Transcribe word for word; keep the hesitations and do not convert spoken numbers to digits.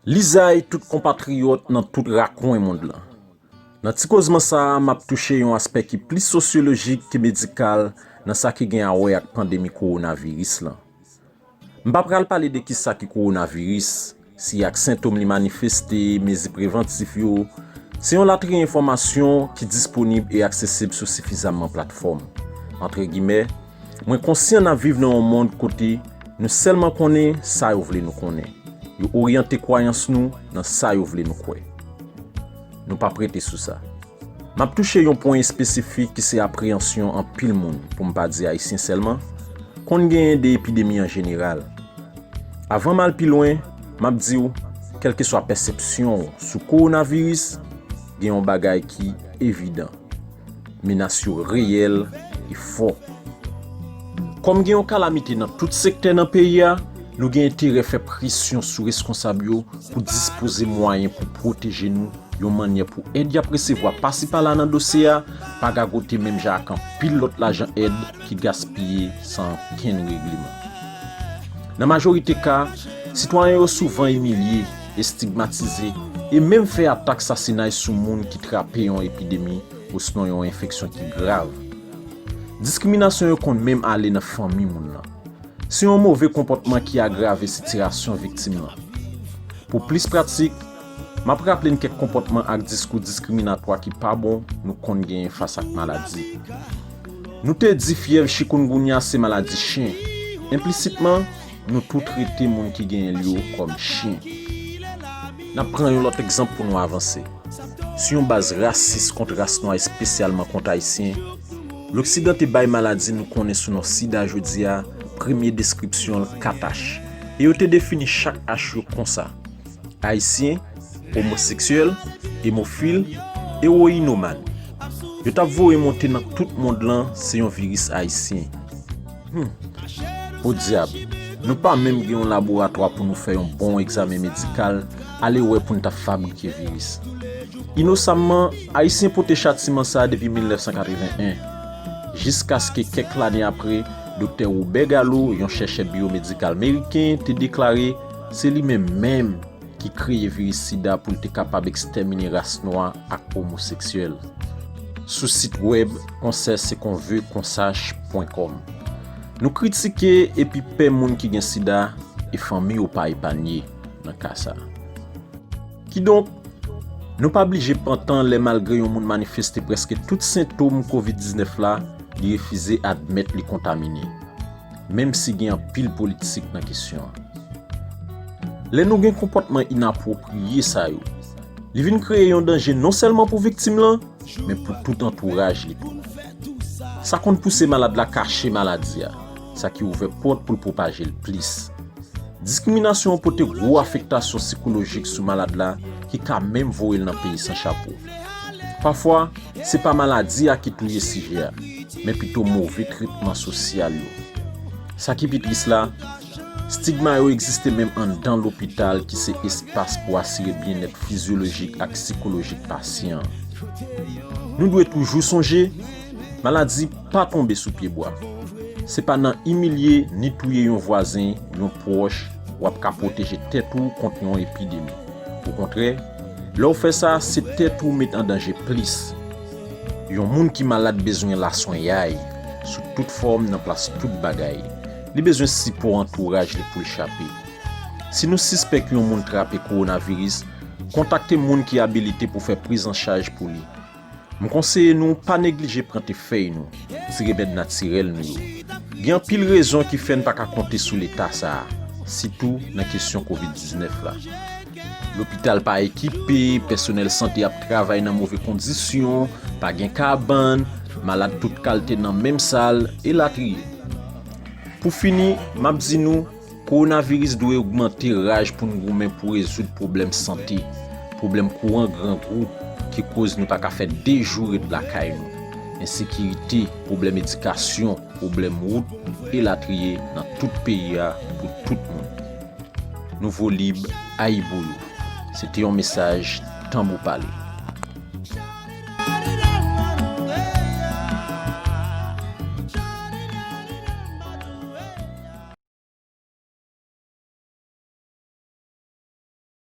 Lizay tout konpatriyòt nan tout rakwen mond lan. Nan ti kozman sa a, m ap touche yon aspè ki plis sosyolojik ke medikal nan sa ki gen a wè ak pandemi kowonaviris lan. M pa pral pale de kisa ki kowonaviris, siy ak sentòm li manifeste, mezi prevantif yo. Se yon latriye enfòmasyon ki disponib e aksesib sou sifizamman platfòm. Antre gimè, mwen konsyan n ap viv nan yon mond kote nou sèlman konnen sa yo vle nou konnen. Yo oryante kwayans nou nan sa yo vle nou kwè. Nou p ap rete sou sa. M ap touche yon pwen espesifik ki se apreyansyon anpil moun, pou m pa di Ayisyen sèlman, konn genyen de epidemi an jeneral. Avan m al pi lwen, m ap di w, kèlkeswa pèsepsyon w sou kowonaviris, gen yon bagay ki evidan. Menas yo reyèl e fò. Kòm gen yon kalamite nan tout sektè nan peyi a, nou gen enterè fè presyon sou reskonsab yo pou dispoze mwayen pou pwoteje nou yon mannyè pou èd y ap resevwa pasipala nan dosye a pa gagote menm jan ak anpil lòt lajan èd ki gaspiye san okenn regleman. Nan majorite ka, sitwayen yo souvan imilye, estigmatize, e menm fè atak sasinay sou moun ki trape yon epidemi osnon yon enfeksyon ki grav. Diskriminasyon yo konn menm ale nan fanmi moun lan. Se yon move konpòtman ki agrave sitiyasyon viktim lan. Pou plis pratik, m ap raple n kèk konpòtman ak diskou diskriminatwa ki pa bon nou konn genyen fas ak maladi. Nou te di fyèv chikungunya se maladi chen. Enplisitman, nou tou trete moun ki genyen l yo kòm chen. N ap pran yon lòt egzanp pou nou avanse. Sou yon baz rasis kont ras nwa, espesyalman kont Ayisyen, Loksidan te bay maladi nou konnen sou non sida jodi a premye deskripsyon l kat H, e yo te defini chak H yo konsa: Ayisyen, omoseksyèl, emofil, ewoyinoman. Yo t ap voye monte nan tout mond lan se yon viris ayisyen. Hmm. Podyab, nou pa menm gen yon laboratwa pou nou fè yon bon egzamen medikal, ale wè pou n ta fabrike viris. Inosamman, Ayisyen pote chatiman sa a depi mil nèf san katreven en, jiskaske kèk lane apre, Doktè Robert Gallo, yon chèchè biyomedikal meriken, te deklare se li menm menm ki kreye viris sida pou l te kapab ekstèmine ras nwa ak omoseksyèl. Sou sit wèb on sait ce qu'on veut qu'on sache pwen kòm. Nou kritike epi pè moun ki gen sida e fanmi yo pa epanye nan ka sa a. Kidonk, nou pa blije pantan lè malgre yon moun manifeste prèske tout sentòm kovid diznèf la, li refize admèt li kontamine, menm si gen anpil politik nan kesyon an. Lè nou gen konpòtman inapwopriye sa yo, li vin kreye yon danje non sèlman pou viktim lan, men pou tout antouraj li tou. Sa konn pouse malad la kache maladi a, sa ki ouvè pòt pou l pwopaje l plis. Diskriminasyon an pote gwo afektasyon sikolojik sou malad la ki ka menm voye l nan peyi san chapo. Pafwa, se pa maladi a ki touye sijè a, men pito move tretman sosyal yo. Sa ki pi tris la, stigma yo egziste menm anndan lopital ki se espas pou asire byennèt fizyolojik ak sikolojik pasyan an. Nou dwe toujou sonje, maladi pa tonbe sou pye bwa. Se pa nan imilye ni touye yon vwazen, yon pwòch, w ap ka pwoteje tèt ou kont yon epidemi. Okontrè, lè w fè sa, se tèt ou w met an danje plis. Yon moun ki malad bezwen laswenyay sou tout fòm nan plas tout bagay. Li bezwen sipò antouraj li pou l chape. Si nou sispèk yon moun trape kowonaviris, kontakte moun ki abilite pou fè prizanchaj pou li. M konseye nou pa neglije pran te fèy nou, ti remèd natirèl nou yo. Gen anpil rezon ki fè n pa ka konte sou leta sa a, sitou nan kesyon kovid diznèf la. Lopital pa ekipe, pèsonèl sante ap travay nan move kondisyon, pa gen kabann, malad tout kalte nan menm sal, elatriye. Pou fini, m ap di nou, kowonaviris dwe ogmante raj pou n goumen pou rezoud pwoblèm sante, pwoblèm kouran grangou ki koz nou pa ka fè de jou ret lakay nou, ensekirite, pwoblèm edikasyon, pwoblèm wout, elatriye nan tout peyi a pou tout moun. Nouvolib, Ayiboye. Se te yon mesaj Tanbou Pale.